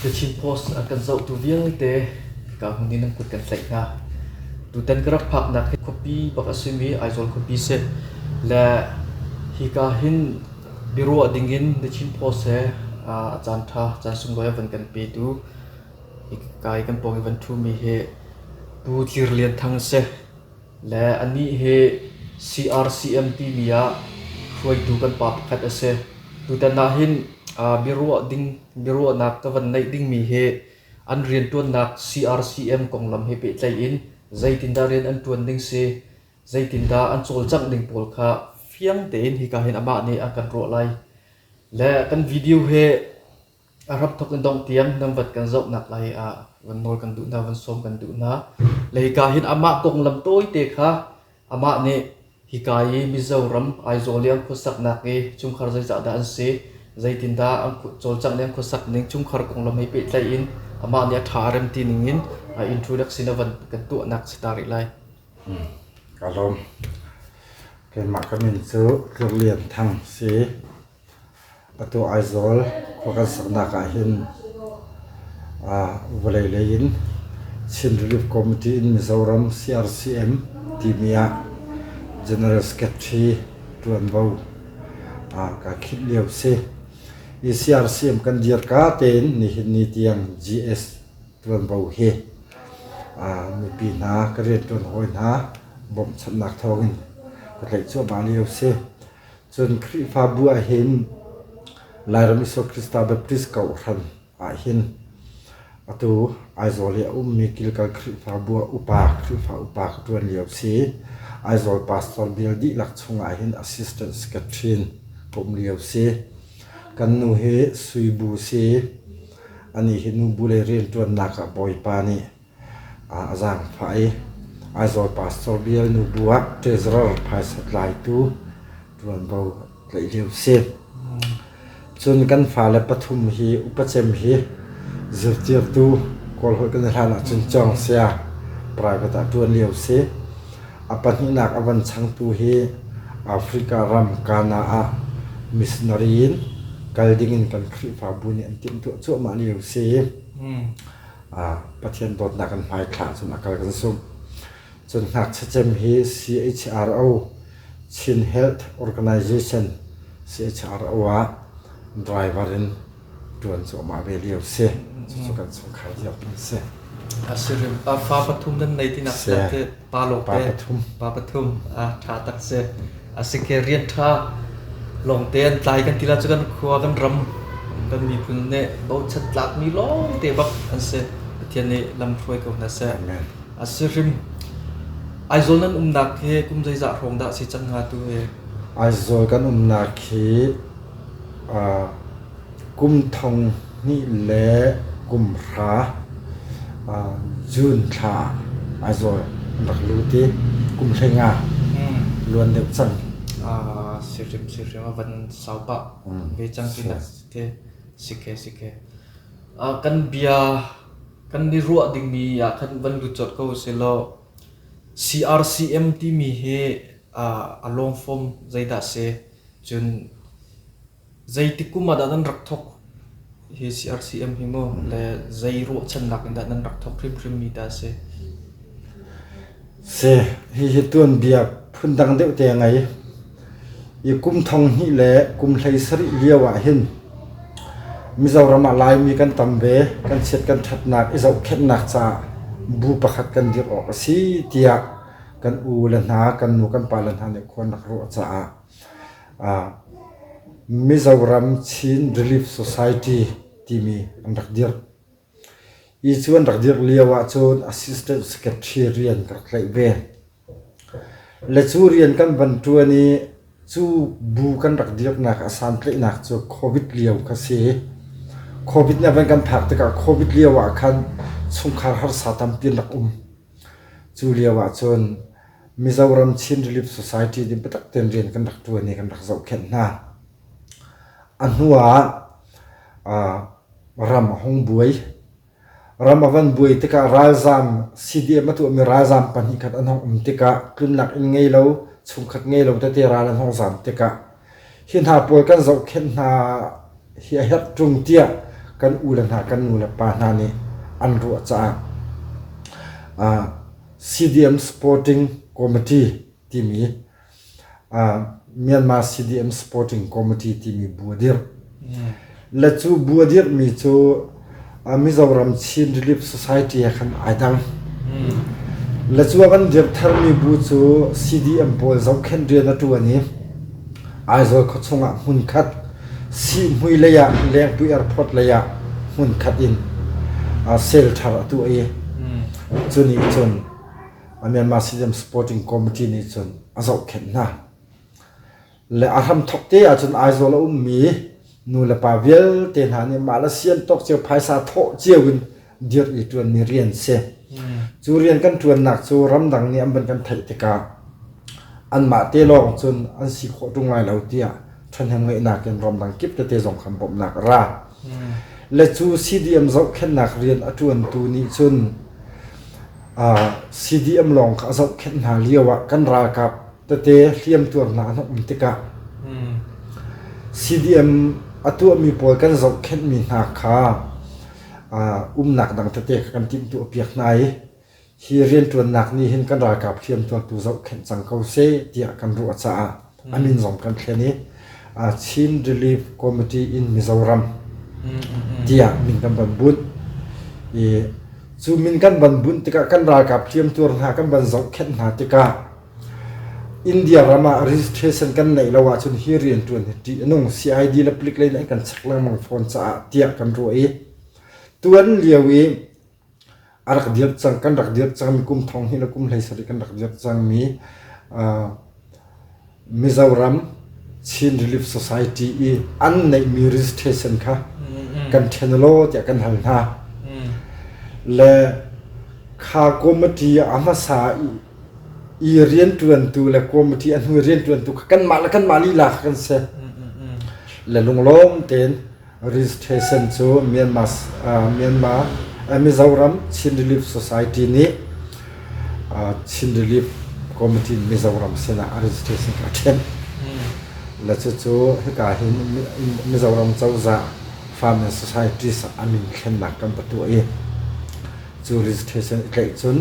The Chin Post an kan zohtu vialte hika hmun in nan kut kan tlaih hna. Tutan ka rak phaknak hi khuapi bak a simi Aizawl khuapi si. Le hika hin biaruah dingin The Chin Post he a caan ṭha, caan sunglawi a van kan petu hika i kan pawng i van ṭhumi hi Pu Tlir Lian Thang a si. Le anih hi CRCM timi ah hruaitu kan pa pakhat a si. Tutan ah hin biaruah ding biaruahnak ka van neih dingmi hi an rianṭuannak CRCM konglam he pehtlaih in zeitindah rian an ṭuan ding si, zeitindah an cawlcangh ding pawl kha fiang tein hika hin amah nih a kan ruah lai. Le kan video hi A hramthawk in dongh tiang nan vat kan zohnak lai ah van nawl kan duh hna, van sawm kan duh hna. Le hika hin amah konglam tawite kha amah nih hika i Mizoram Aizawl i an khuasaknak i chungkhar zeizah dah an si, zeitindah an cawlcangh ning an khuasak ning chungkhar konglam he pehtlaih in amah nih a ṭha a rem ti ning in introduction a van kan tuahnak si ta rih lai. Ka lawm. Keimah ka min cu Tlur Lian Thang si. Atu Aizawl khua kan saknak ahhin vawlei lei in Chin Relief Committee in Mizoram CRCM timi ah General Secretary ṭuanvo kaa khinh lio si. Hi CRCM kan dirka tein nihin ni tiang GS ṭuanvo hi mipi hna ka rianṭuan hawi hna bawmhchanhnak thawngin ka tlaih cuahmah lio si. Cun Khrihfabu ahhin Lairam Isua Krista Baptist Kohhran ahhin atu Aizawl i a ummi Kilkal Khrihfabu ah upa Khrihfa upa ka ṭuan lio si. Aizawl pastor bial dihlak chungah hin assistant secretary in ka um lio si. Kan nu hi Sui Bu si. Anih hi nubu lei rianṭuannak ah Bawipa nih a zaangfah i Aizawl pastor bial nubu ah treasurer phaisa tlaitu ṭuanvo tlaih lio si. Cun kan fale pathum hi upacem hi zirtirtu Kawlholh kan i hlan ahcun cawng sia private ah ṭuan lio si. A pahnihnak a van changtu hi Africa ram Ghana ah missionary in kal dingin kan Khrihfabu nih an timhtuah cuahmah lio si. Pathian dawtnak kan hmaithlah cun a kal kan sumh. Cun ngakchia cem hi CHRO Chin Health Organization CHRO ah driver in ṭuan cuahmah ve lio si. Cucu kan chungkhar dirhmun si. Asirim fa pathum nan nei tinak te pa lawng Pa pathum. Pa pathum a ṭha tak si. Asike rian ṭha lawngte an tlai kan ti la cu kan khua kan ram kan miphun nih bochan tlakmi lawngte bak an si. Pathian nih lam hruai ko hna seh. Amen. Asihrim Aizawl nan umnak hi kum zeizah hrawng dah si cang hnga tu hi? Aizawl kan umnak hi Kum thong hnih le kum hra June thla ah Aizawl an rak lut i kum 15 luan deuh cang. Sihrim sihrim a van sau pah ve cang tinak te sike sike. Kan bia kan i ruah dingmi ah khan van lut colh ko selaw CRCM timi hi a long form zeidah si cun Zeitik kum ah dah nan rak thawk hi CRCM hi mu le zei ruahchannak in dah nan rak thawk hrimhrimmi dah a si? Si, hihi tuanbia phundang deuh te a ngei. I kum thong hnih le kum 17 lio ah hin Mizoram ah Laimi kan tam ve, kan chiat kan ṭhatnak i zohkhenhnak caah bu pakhat kan dirh awk a si tiah kan u le hna, kan nu kan pa le hna nih khua an rak ruah caah Mizoram Chin Relief Society timi an rak dirh. Hi cu an rak dirh lio ahcun Assistant Secretary rian ka rak tlaih ve. Le cu rian kan van ṭuan i cu bu kan rak dirhnak a santlaihnak cu COVID lio kha si. COVID nih a van kan phak tikah COVID lio ah khan chungkhar harsa tampi an rak um. Cu lio ahcun Mizoram Chin Relief Society nih biatak tein rian kan rak ṭuan i kan rak zohkhenh hna. A hnu ah ram a hung buai. Ram a van buai tikah ralzaam CDM a tuahmi ralzaam pahnih khat an hung um tikah tlunnak inn ngei lo, chungkhat ngei lo tete ral an hung zaam tikah hi hna pawl kan zohkhenh hna hi a herh ṭung tiah kan u le hna kan nu le pa hna nih an ruah caah CDM Supporting Committee timi Myanmar CDM Supporting Committee timi bu a dirh. Le cu bu a dirhmi cu Mizoram Chin Relief Society he khan ai dang. Le cu a kan dirh tharmi bu cu CDM pawl zohkhenh rian a ṭuan i Aizawl khuachung ah hmunkhat, Sihhmui lei ah Lengpui Airport lei ah hmunkhat in sel thar a tuah i cu nih cun Myanmar CDM Supporting Committee nih cun a zohkhenh hna. Le a hramthawk te ahcun Aizawl a ummi nu le pa vialte hna nih mah le sian tawk cio phaisa thawh cio in dirh i ṭuanmi rian si. Cu rian kan ṭuannak cu ramdang nih an van kan theih tikah anmah te lawng cun an si khawh ṭung lai lo tiah ṭhahnem ngaihnak in ramdang kip tete zong khan bawmhnak a ra. Le cu CDM zohkhenhnak rian a ṭuantu nih cun CDM lawng kha a zohkhenh hna lio ah kan ralkap tete hliamtuar hna an um tikah CDM a tuahmi pawl kan zohkhenhmi hna kha umnak dang tete kha kan timhtuah piak hna i hi rianṭuannak nih hin kan ralkap hliamtuartu zohkhenh cang ko seh tiah kan ruah caah a min zong kan thlen i Chin Relief Committee in Mizoram tiah min kan van bunh. I cu min kan van bunh tikah kan ralkap hliamtuar hna kan van zohkhenh hna tikah India ram ah registration kan neih lo ahcun hi rianṭuan hi ṭih a nung CID le palik lei nih an kan check lengmang fawn caah tiah kan ruah i tuan lio i a rak dirh cang kan rak dirh cangmi kum thong hnih le kum hlei sarih kan rak dirh cangmi Mizoram Chin Relief Society i an neihmi registration kha kan ṭhen law tiah kan hal hna. Le kha committee a hmasa i rianṭuantu le committee a hnu i rianṭuantu kha kanmah le kanmah lila kha kan si. Le lunglawm tein Registration cu Myanmar, Myanmar Mizoram Chin Relief Society nih Chin Relief Committee Mizoram sinah a registration kha a ṭhen. Le cucu hika hin Mizoram cozah Farm and Societies ah a min thlennak kan va tuah i cu registration i tlaih cun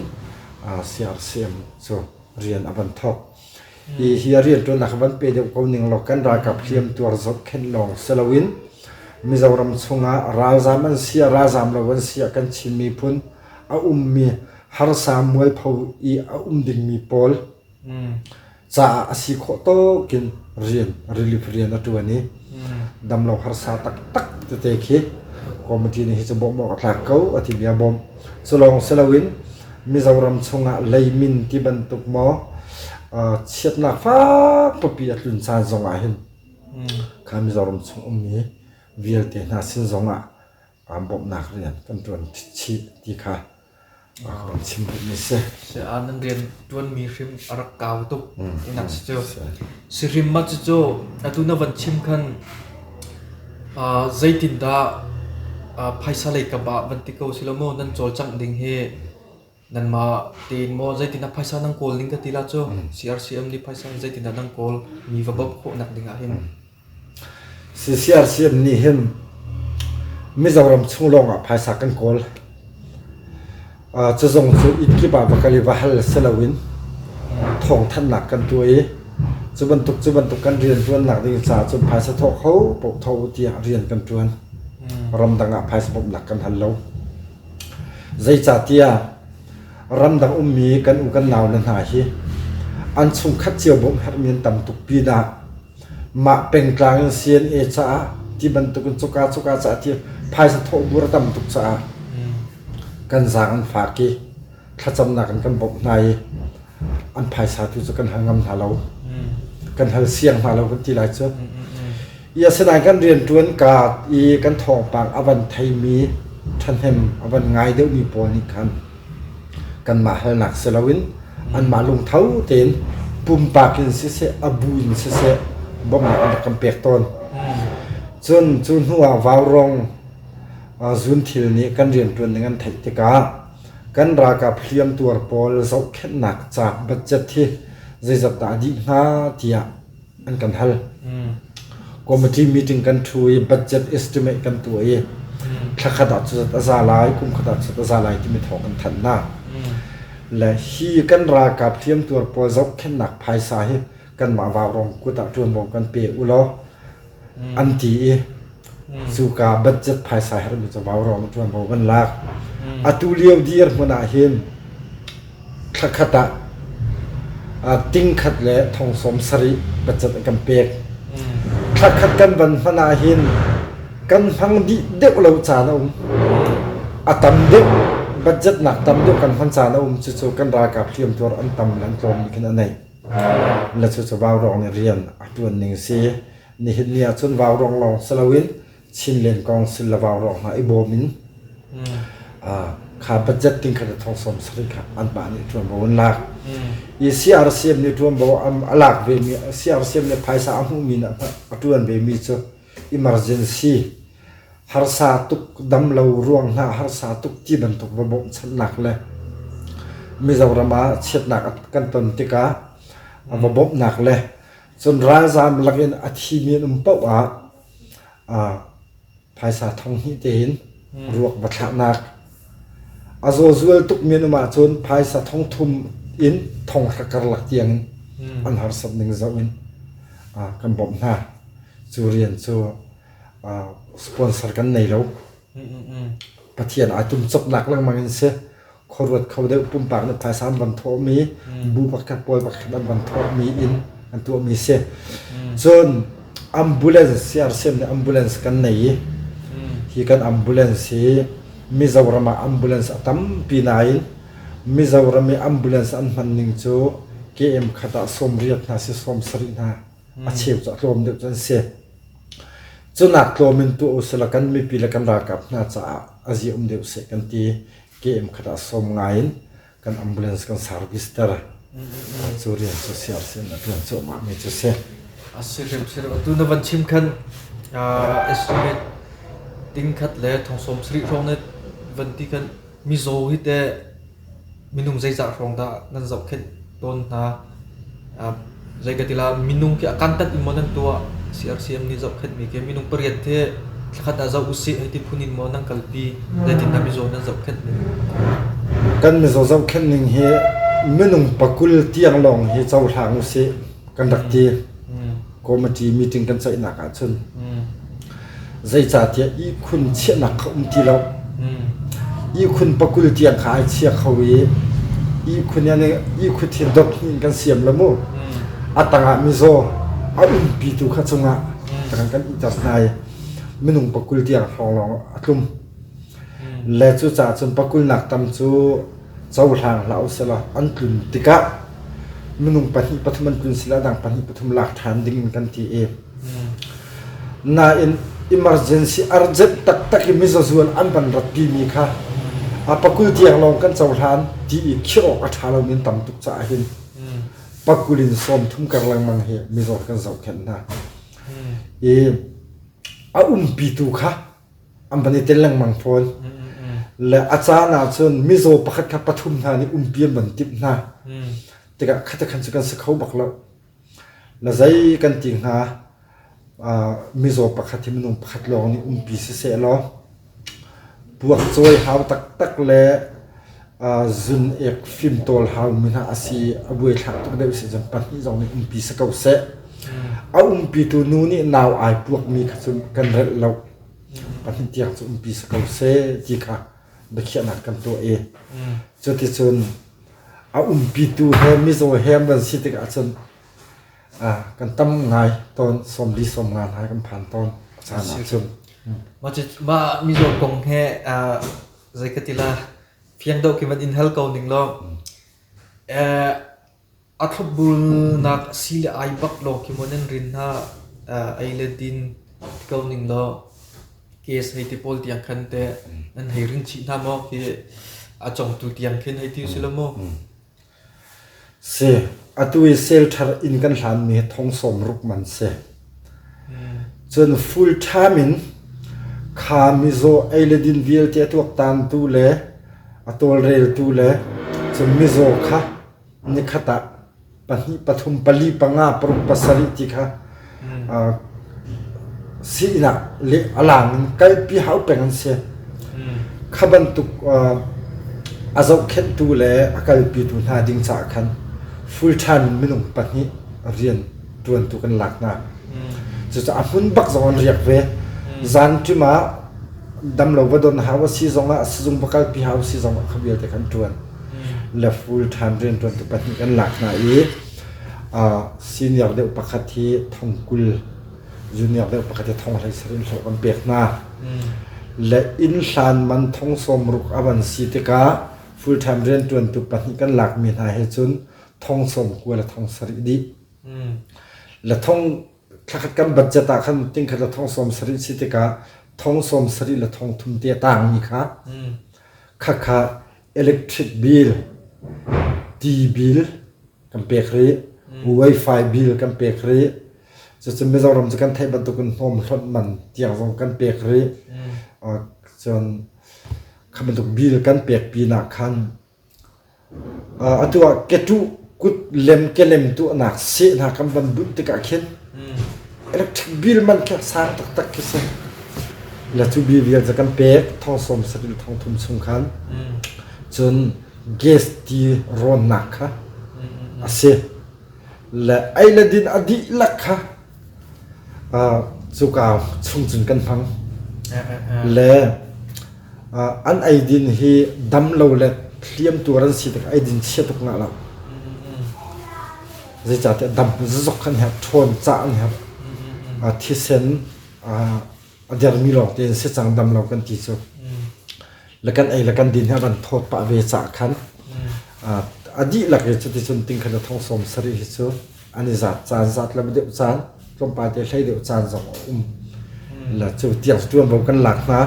CRCM cu rian a van thawk. Hi hi a rianṭuannak van pe deuh ko ning law kan ralkap hliamtuar zohkhenh lawng si loin Mizoram chungah ralzam an si ah ralzam lo an si ah kan Chin miphun a ummi harsa mualpho i a um dingmi pawl caah a si khawh tawk in rian relief rian a ṭuan i damlo harsa taktak tete khi committee nih hi cu bawmh awk a tlak ko a timi a bawmh. Cu lawng si loin Mizoram chungah leimin ti bantuk maw chiatnak fak pipi a tlun caan zongah hin kha Mizoram chung ummi vialte hna sin zongah bawmhnak rian kan ṭuan chih ti kha kan chim duhmi si. Si a nan rian ṭuanmi hrim a rak kau tuk tinak si cu. Si hrim ma cucu atu na van chim khan Zeitindah phaisa lei kap ah van ti ko si lo maw nan cawlcangh ding hi nanmah tein maw zeitindah phaisa nan kawl ning ka ti la cu CRCM nih phaisa hi zeitindah nan kawl mi va bawmh khawhnak ding ah hin. CRCM nih hin Mizoram chung lawngah phaisa kan kawl. Cazong cu inn kip ah va kal i va hal si loin thawngthanhnak kan tuah i cu bantuk cu bantuk kan rianṭuannak ding caah cun phaisa thawh kho paoh tho u tiah rian kan ṭuan. Ramdang ah phaisa bawmhnak kan hal lo. Zeicahtiah ramdang ummi kan u kan nau le hna hi an chungkhat cio bawmh herhmi an tam tuk pinah mah pengtlang in CNA caah ti bantuk in cuka cuka caah ti phaisa thawh bur a tam tuk caah kan zaang an fak i thlacamnak in kan bawmh hna i an phaisa tu cu kan hal ngam hna lo kan hal siang hna lo kan ti lai cu i asinain kan rianṭuan ka i kan thawngpang a van theimi ṭhahnem a van ngai deuhmi pawl nih khan kanmah halnak si loin anmah lungtho tein pumpak in siseh a bu in siseh bawmhnak an rak kan pek tawn. Cun cu hnu ah vaurawng zunthil nih kan rianṭuan ning an theih tikah kan ralkap hliamtuar pawl zohkhenhnak ca budget hi zeizat dah a dih hnga tiah an kan hal. Committee meeting kan ṭhu i budget estimate kan tuah i Thla khat ah cuzat a za lai, kum khat ah cuzat a za lai timi thawng kan thanh hna. Le hi kan ralkap hliamtuar pawl zohkhenhnak phaisa hi kanmah Vaurawng kut ah ṭuanvo kan pe u law an ti i cuka budget phaisa herhmi cu Vaurawng ṭuanvo kan lak. Atu lio dirhmun ah hin thla khat ah tingkhat le thong 70 budget an kan pek. Thla khat kan van hman ah hin kan hmang dih deuh lo caan a um. A tam deuh budget nak tam deuh kan hman caan a um. Cucu kan ralkap hliamtuar an tam le an tlawm nih khin a nei. Le cucu Vaurawng nih rian a ṭuan ning si. Nihin ni ahcun Vaurawng lawng si loin Chinland Council le Vaurawng hna i bawm in kha budget ting kha thong 70 kha anmah nih ṭuanvo an lak. I CRCM nih ṭuanvo a lak ve mi CRCM nih phaisa a hmuhmi a ṭuan ve mi cu emergency harsa tuk damlo ruang hna harsa tuk ti bantuk va bawmhchanhnak le Mizoram ah chiatnak kan ton tikah va bawmhnak le cun ralzaam lakin a thimi an um paoh ah phaisa 2000 tein ruak va thlahnak a zaw zual tukmi an um ahcun phaisa 3000 in 3000 karlak tiang in an harsat ning zoh in kan bawmh hna. Cu rian cu sponsor kan nei lo. Pathian ai tum copnak lengmang in si. Khuaruat kho deuh pumpak nih phaisa an van thawhmi, bu pakhat pawl pakhat an van thawhmi in an tuahmi si. Cun ambulance CRCM nih ambulance kan nei i hi kan ambulance hi Mizoram ah ambulance a tampi nain Mizoram i ambulance an hman ning cu KM khat ah 80 hna si 70 hna a cheu cu a tlawm deuh cu an si. Cunak tlawm in tuah usila kan mipi le kan ralkap hna caah a zia um deuh seh kan ti. KM khat ah sawm ngai in kan ambulance kan service ter. Cu rian cu CRC in a tuan cuahmah mi cu si. A si hrim si atu na van chim khan estimate ting khat le thong 70 hrawng na van ti khan mizaw hi teh minung zeizah hrawng dah nan zohkhenh tawn hna? Zei ka ti la, minung khi a kantat in maw nan tuah? CRCM nih zohkhenhmi khi minung pariat hi thlakhat ah zoh usih hei ti phun in maw nan kalpi? Zeitindah mizaw nan zohkhenh ning? Kan mizaw zohkhenh ning hi minung pakul tiang lawng hi cohlang usih kan rak ti. Committee meeting kan ceihnak ahcun zeicahtiah ihkhun chiahnak kha um ti lo. Ihkhun pakul tiang kha ai chia kho i ihkhun ihkhut hi dot hnih in kan siam lo mu. A tangah mizaw a umpitu kha cungah kan kan ihter hna i minung pakul tiang hrawng lawng a tlum. Le cucaah cun pakulnak tam cu cohlang hlah usih law an tlun tikah minung pahnih pathum an tlun sila dang pahnih pathum lak ṭhan ding in kan ti i nain emergency urgent taktak i mizaw zual an van ratpi mi kha a pakul tiang lawng kan cohlan ti i khirh awk a ṭha lomi an tam tuk caah hin pakul in 30 kar lengmang hi mizaw kan zohkhenh hna i a umpitu kha an van i tel lengmang fawn. Le a caan ahcun mizaw pakhat kha pathum hna nih umpi an van timh hna. Tikah khata khan cu kan si kho bak lo. Le zei kan ti hnga mizaw pakhat hi minung pakhat lawng nih umpi siseh law puak cawi hau taktak le zun ek fimtawl hau mi hna a si a buaithlak tuk deuh si cun pahnih zong nih umpi si ko seh. A umpitu nu nih nau ai puakmi kha cu kan relh lo. Pahnih tiang cu umpi si ko seh ti kha biakhiahnak kan tuah i cuticun a umpitu he mizaw he an van si tikah cun kan tam ngai tawn 40 50 hna kan phan tawn caan ahcun. Mah mizaw kong he zei ka ti la fiang deuh khi van in hal ko ning law A thlopbulnak si le ai bak lawng khi maw nan rin hna ei le din ti ko ning law case hei ti pawl tiang khan teh nan hei ring chih hna maw khi a congtu tiang khin hei ti si lo maw? Si, atu i sel thar inn kan hlanmi hi thong 60 man si. Cun full time in kha mizaw ei le din vialte a tuaktantu le a tawlreltu le cun mizaw kha nikhat ah pahnih pathum pali panga paruk pasarih ti kha sii inn ah le a lang in kalpi hau peng an si. Kha bantuk a zohkhenhtu le a kalpitu hna ding caah khan full time in minung pahnih rian ṭuantu kan lak hna. Cucaah a hmun bak zong an riak ve. Zanṭim ah damlo va don hau a si zongah sizung va kalpi hau si zongah kha vialte kan ṭuan. Le full time rianṭuantu pahnih kan lak hna i senior deuh pakhat hi thongkul junior deuh pakhat hi thong hlei sarih in hlawh kan pek hna. Le inn hlan man thong sawmruk a van si tikah full time rianṭuantu pahnih kan lakmi hna he cun thong sawm kua le thong sarih dih. Le thong thlakhat kan budget ah khan tingkhat le thong sawm sarih si tikah thong sawm sarih le thong thum te a tangmi kha khakha electric bill, ti bill kan pek rih, wifi bill kan pek rih. Cucu Mizoram cu kan theih bantukin hnawm hlonh man tiang zong kan pek rih. Cun kha bantuk bill kan pek pinah khan Atu ah ketuh kut lem kelem tuahnak seh hna kan van bunh tikah khin electric bill man khi sang taktak khi si. Le cu bill vialte kan pek thong sawm sarih thong thum chung khan cun gas ti rawnnak kha a si. Le ei le din a dihlak kha Cuka chung cun kan hmang. Le an eidin hi dam lo le hliam tuar an si tikah eidin chia tuk ngah lo. Zeicahtiah dam zazok an herh, ṭhawn cah an herh. Thisen a dermi lawng tein si cang dam lo kan ti cu. Le kan ei le kan din hi a van thawt pah ve caah khan a dihlak i cuticun tingkhat le thong sawm sarih hi cu an i zat caan zat lo deuh caan tlawmpal te hlei deuh caan zong a um. Le cu tiang ṭuanvo kan lak hna.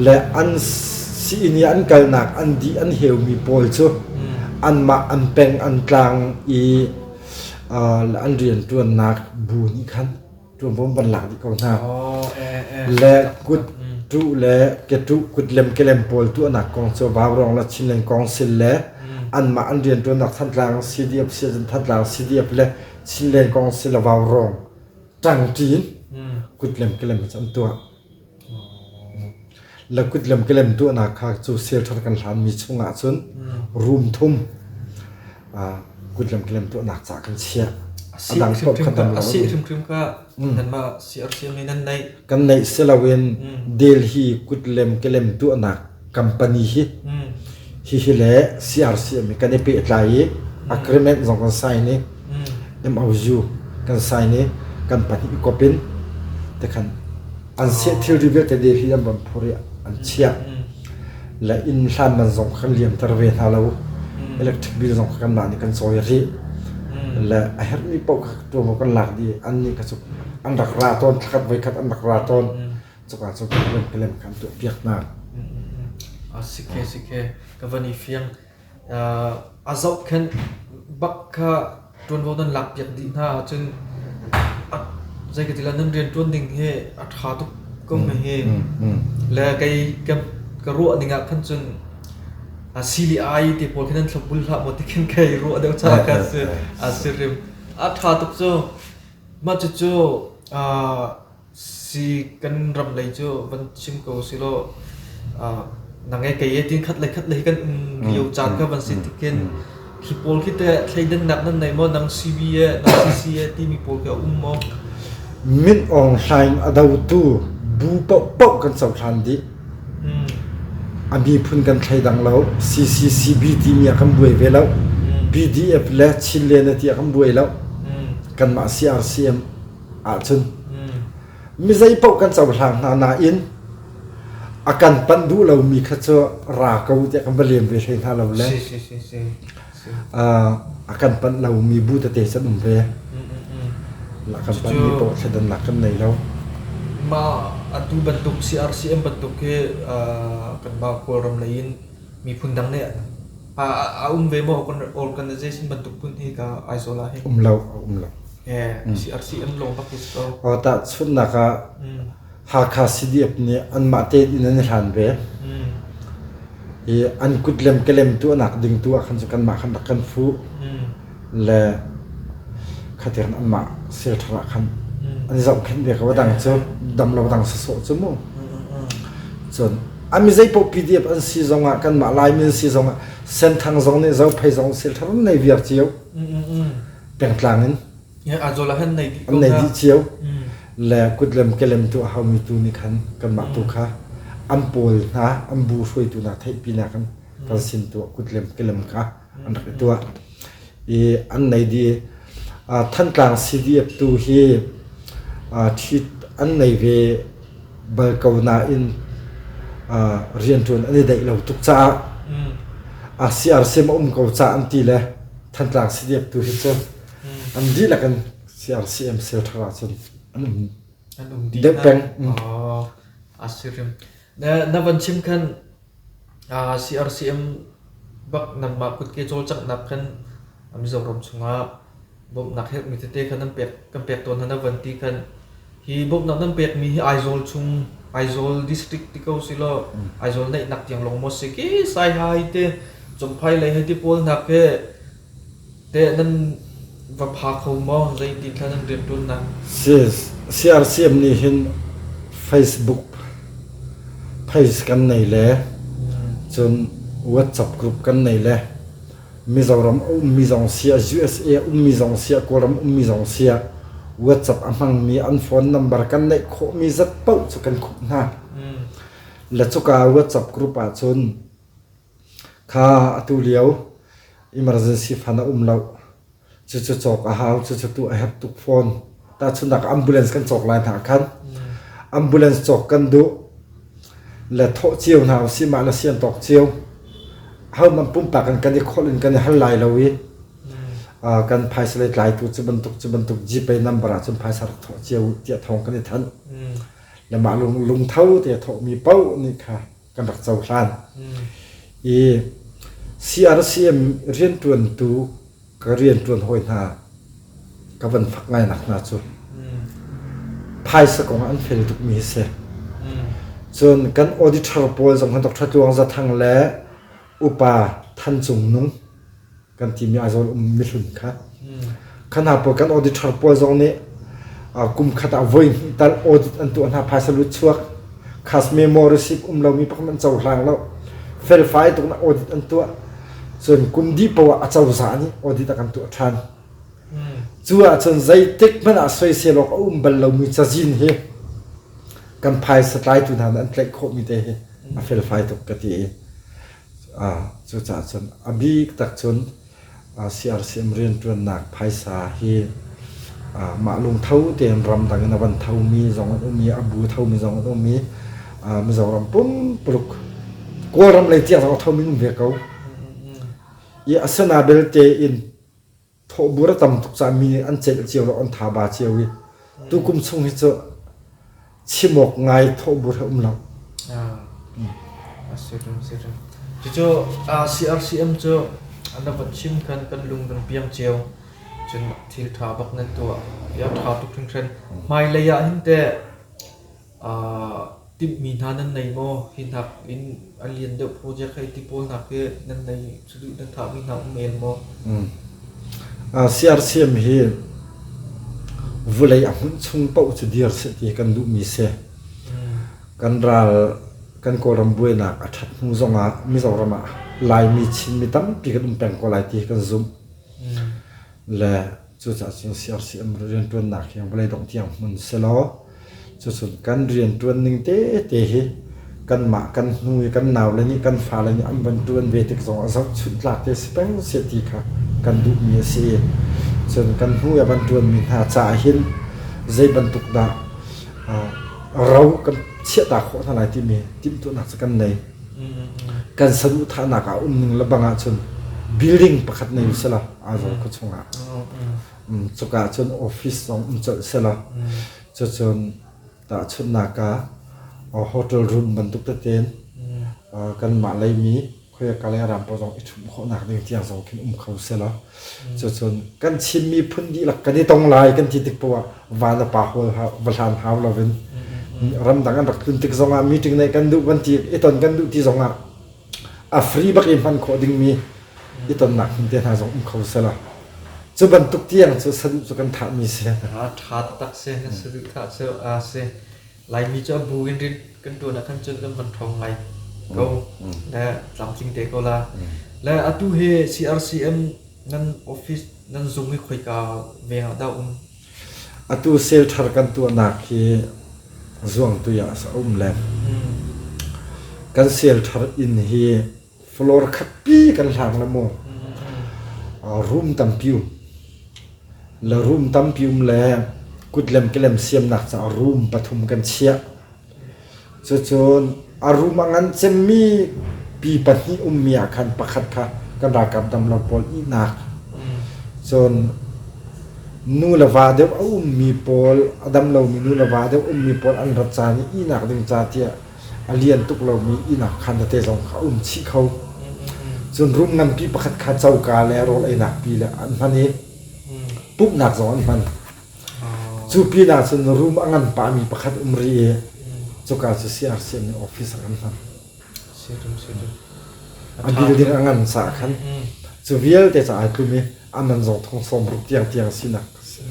Le an sii-inn i an kalnak an dih an heumi pawl cu anmah an peng an tlang i an rianṭuannak bu nih khan ṭuanvo van lak dih ko hna. Le kut ṭuh le keṭuh kutlem kelem pawl tuahnak kong cu Vaurawng le Chinland Council le anmah an rianṭuannak Thantlang CDF Siazin Thantlang CDF le Chinland Council le Vaurawng ṭangṭi in kutlem kelem cu an tuah. Le kutlem kelem tuahnak kha cu shelter kan hlanmi chungah cun room thum kutlem kelem tuahnak ca kan chiah. A dang paoh kha dam lo. A si hrimhrim ka nanmah CRC nih nan neih. Kan neih si loin Delhi kutlem kelem tuahnak company hi hihi le CRC mi kan i pehtlai i agreement zong kan sign i MOU kan sign i kan pahnih i kop in tikhan an seh thilri vialte Delhi an van phur i an chiah le inn hlan man zong kan liamter ve hna lo electric bill zong kan mah nih kan cawi rih le a herhmi paoh kha tuanvo kan lak dih an nih kha cu an rak ra tawn thlakhat voikhat an rak ra tawn cuka cu kan kelem kan tuah piak hna. Sikhe sikhe ka van i fiang a zohkhenh bak kha ṭuanvo nan lakpiak dih hna ahcun zei ka ti lai nan rianṭuan ding hi a ṭha tuk ko mei hi. Le kei ka ruah ning ah khan cun CDI te pawl khi nan thlopbul hlah maw ti khin kei ruah deuh caah khan si a si hrim. A ṭha tuk cu. Mah cucu Si kan ram lei cu van chim ko silaw nang he kei he tin khat le khat lei kan um lio caan kha van si tikhin khi pawl khi teh thleidannak nan nei maw nang CB e nang CC e timi pawl khi a um maw? Min Aung Hlaing a dotu bu paohpaoh kan cohlan dih. A miphun kan thleidang lo. CCCB timi ah kan buai ve lo. PDF le Chinland ti ah kan buai lo. Kanmah CRCM ahcun mi zei paoh kan cohlang hna nain a kan panh duh lomi kha cu ra ko tiah kan va lem ve hlei hna lo le a kan panh lomi bu tete can um ve la kan panhmi paoh thleidannak kan nei lo mah atu bantuk CRCM bantuk hi kanmah Kawlram lei in miphun dang nih a um ve maw organization bantuk phun hi ka Aizawl ah hin um lo um lo CRCM lawng bak hi si ko. Tahchunhnak ah Hakha CDF nih anmah tein inn an i hlan ve. I an kutlem kelem tuahnak ding tu ah khan cu kanmah khan rak kan fuh. Le khatiang anmah shelter ah khan an i zohkhenh ve ko. Dang cu dam lo dang sawsawh cu mu. Cun A mi zeipaoh PDF an si zongah kanmah Laimi an si zongah Senthang zong nih Zophei zong silthar an nei viar cio. Pengtlang in. Aizawl ah hin nei dih An nei dih cio. Le kutlem kelem tu a haumi tu nih khan kanmah tu kha an pawl hna an bu hruaitu hna theihpinak in kan sin tu kutlem kelem kha an rak i tuah. I an nei dih. Thantlang CDF tu hi ṭhit an nei ve bal ko nain rianṭuan an i daih lo tuk caah CRCM a um ko ca an ti le Thantlang CDF tu hi cu an dihlak in CRCM shelter ahcun an um An um dih deuh peng. A si hrim. Na van chim khan CRCM bak nangmah kutke cawlcanghnak khan Mizoram chungah bawmhnak herhmi tete kha nan pek kan pek tawn hna na van ti khan hi bawmhnak nan pekmi hi Aizawl chung Aizawl district ti ko si law Aizawl naihnak tiang lawng maw si ki Saihai te Champhai lei hei ti pawl hna khi teh nan va pha kho maw zeitin thla nan rianṭuannak? CRCM nih hin Facebook page kan nei le cun WhatsApp group kan nei le Mizoram a ummi zong siah USA a ummi zong siah Kawlram ummi zong siah WhatsApp a hmangmi an phone number kan neih khawhmi zat paoh cu kan khumh hna. Le cuka WhatsApp group ahcun kha atu lio emergency fund a um lo. Cucu cawk a hau, cucu tu a herh tuk fawn. Tahchunhnak ambulance kan cawk lai hna khan ambulance cawk kan duh le thawh cio hna usih mah le sian tawk cio hohmanh pumpak in kan i kholh in kan i hal lai lo i kan phaisa lei tlaitu cu bantuk cu bantuk GPay number ah cun phaisa rak thawh cio tiah thawng kan i thanh le mah lungtho te thawhmi paoh nih kha kan rak cohlan. I CRCM rianṭuantu ka rianṭuan hawi hna ka van fak ngainak hna cu phaisa kong ah an fel tukmi hi si. Cun kan auditor pawl zong khan Dr. Tluang Za Thang le upa Than Cung Nung kan timi Aizawl um mihlun kha kha hna pawl kan auditor pawl zong nih kum khat ah voi hnih tal audit an tuah hna phaisa lut chuak khas memo receipt um lomi pakhat an cohlang lo felfai tuk na audit an tuah cun kum dih poah a cozah nih audit a kan tuah ṭhan cu ahcun zeitik hmanh ah soisel awk a um bal lomi cazin hi kan phaisa tlaitu hna nih an tlaih khawhmi te hi a felfai tuk ka ti i Cucaah cun a bik tak cun CRCM rianṭuannak phaisa hi mah lungtho tein ramdang in a van thomi zong an um i a bu thomi zong an um i Mizoram pumpuluk Kawlram lei tiang zong a thomi an um ve ko. I asina belte in thawhbur a tam tuk caah mi nih an celh cio lo an thaba cio i tukum chung hi cu chim awk ngai thawhbur he um lo. A si rim si rim. Cucu CRCM cu an van chim khan kan lung kan piang cio cun thil ṭha bak nan tuah ya ṭha tuk hringhran hmailei ah hin teh Timhmi hna nan nei maw? Hi hnak in a lian deuh project hei ti pawl hna khi nan nei saduh nan thahmi hna um el maw? CRCM hi vulei a hmunh chung paoh cu dir seh ti kan duhmi si. Kan ral kan Kawlram buainak a ṭhat hnu zongah Mizoram ah Laimi Chinmi tampi kan um peng ko lai ti hi kan zumh. Le Cucaah cun CRCM rianṭuannak hi vawlei dongh tiang hmun selaw cucun kan rianṭuan ning tete hi kanmah kan hnu i kan naule nih kan fale nih an van ṭuan ve tik zongah zohchunh tlak te si peng seh ti kha kan duhmi a si i cun kan hnu i a van ṭuanmi hna caah hin zei bantuk dah ro kan chiahta khawh hna lai timi timhtuahnak cu kan nei. Kan saduhthahnak ah um ning le bang ahcun building pakhat nei usila Aizawl khua chungah. Cuka ahcun office zong um colh sela. Cucun tahchunhnak ah hotel room bantuk tete in kanmah leimi khuaika le ram pawl zong i ṭhumh khawhnak ding tiang zong khin um kho sela. Cucun kan Chin miphun dihlak kan i tong lai kan ti tik poah ah van a pa hawl va hlan hau loin ramdang an rak tlun tik zongah meeting neih kan duh kan ti i ton kan duh ti zongah a free bak i hman khawh dingmi i tonnak hmun te hna zong um kho sela cu bantuk tiang cu saduh cu kan thahmi si. A ṭha taktak si na saduh thah cu a si. Laimi cu a bu in rian kan ṭuan ah khan cun kan van ṭhawng ngai. ko le tlamtling te ko la. Le atu hi CRCM nan office nan zung hi khoika veng ah dah um? Atu sel thar kan tuahnak hi Zuangtui ah a um le kan sel thar inn hi floor khatpi kan hlang le mu room tampi um le room tampi um le kutlem kelem siamnak caah room pathum kan chiah. Cucun a room a ngan cemmi pi pahnih ummi ah khan pakhat kha kan ralkap damlo pawl ihnak. Cun nu le va deuh a ummi pawl, a damlomi nu le va deuh ummi pawl an rat caan i ihnak ding ca tiah a lian tuk lomi ihnak khaan tete zong kha a um chih kho. Cun room nganpi pakhat kha coka le rawl einak pi le an hman i pumhnak zong an hman. Cu pinah cun room a ngan pahmi pakhat um rih i cuka cu CRC nih office a kan hman. A building a ngan caah khan cu vialte ca ai tlum i a man zong thong 60 tiang tiang sinak a si.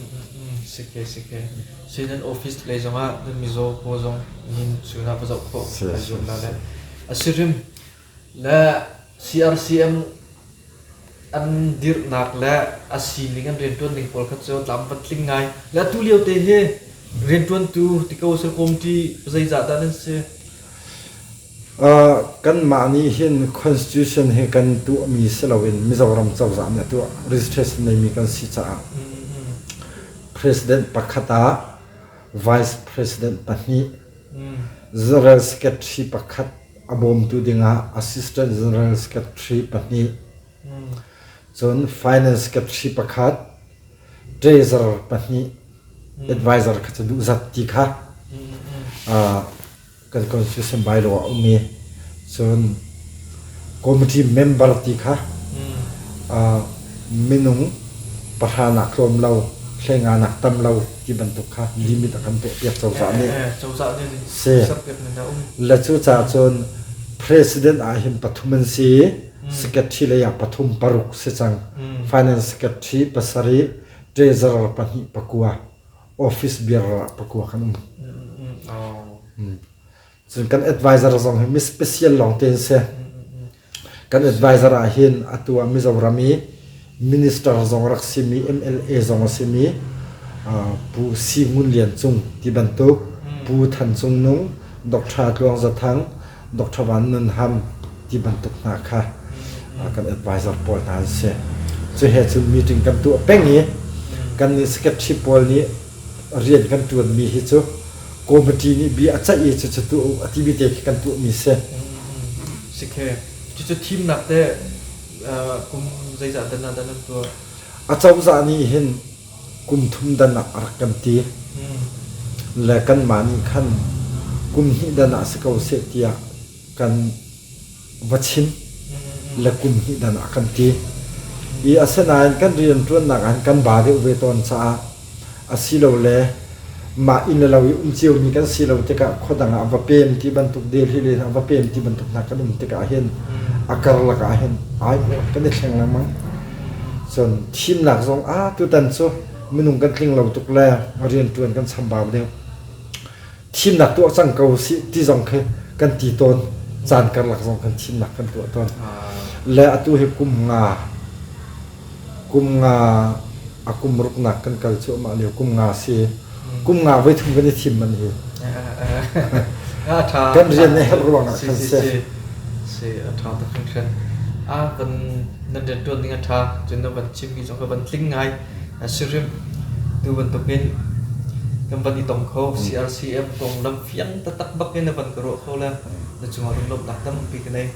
Sike sike. Si nan office lei zongah nan mizaw pawl zong nin chun ah va zoh khawh ai zuam la le. A si rim le CRCM an dirhnak le a sining an rianṭuan ning pawl kha cu tlam van tling ngai. Le atu lio te hi rianṭuantu ti ko seh committee zeizah dah nan si? Kanmah nih hin constitution hi kan tuahmi si loin Mizoram cozah nih a tuah registration neimi kan si caah president pakhat ah vice president pahnih, general secretary pakhat a bawmtu dingah assistant general secretary pahnih, cun finance secretary pakhat, treasurer pahnih, advisor kha cu duh zat ti kha kan constitution bylaw ah um i cun committee member ti kha minung pahra nak tlawm lo hleinga nak tam lo ti bantuk kha limit a kan tuahpiak cozah nih. Si. Le cucaah cun president ah hin pathum an si i secretary lei ah pathum paruk si cang. Finance secretary pasarih, treasurer pahnih pakua, office bearer ah pakua kan um. Cun kan advisor zong hi mi special lawng te an si. Kan advisor ah hin atu ah Mizoram i minister zong rak simi MLA zong a simi Pu Si Ngun Lian Cung ti bantuk Pu Than Cung Nung, Dr. Tluang Za Thang, Dr. Van Nun Ham ti bantuk hna kha kan advisor pawl hna an si. Cu he cun meeting kan tuah peng i kan nih secretary pawl nih rian kan ṭuanmi hi cu committee nih bia a ceih i cucu tuah u a timi te khi kan tuahmi si. Sikhe. Cucu thimnak te kum zeizah dan ah dah nan tuah? A cozah nih hin kum thum dan ah a rak kan ti. Le kanmah nih khan kum hnih dan ah si ko seh tiah kan va chim le kum hnih dan ah kan ti. I asinain kan rianṭuannak ah kan ba deuh ve tawn caah asilole mah inn le lo i um ciomi kan si lo tikah khuadang ah va pem ti bantuk Delhi len ah va pem ti bantuk hna kan um tikah hin a karlak ah hin ai kan i thleng lengmang. Cun thimnak zong ah tutan cu minung kan tling lo tuk le rianṭuan kan chambau deuh. Thimnak tuah cang ko sih ti zong khi kan ti tawn. Caan karlak zong kan thimnak kan tuah tawn. Le atu hi kum nga kum nga a kum ruknak kan kal cuahmah lio kum nga si. Kum nga voi thum kan i thim man hi. Kan rian a herh ruangah khan si. Si a ṭha tuk hringhran. A kan nan rianṭuan ning a ṭha. Cun na van chimmi zong ka van tling ngai. Sirim tu bantukin kan van i tong kho. CRCM konglam fiang taktak bak in na van ka ruah kho le na cungah lunglawmhnak tampi ka nei.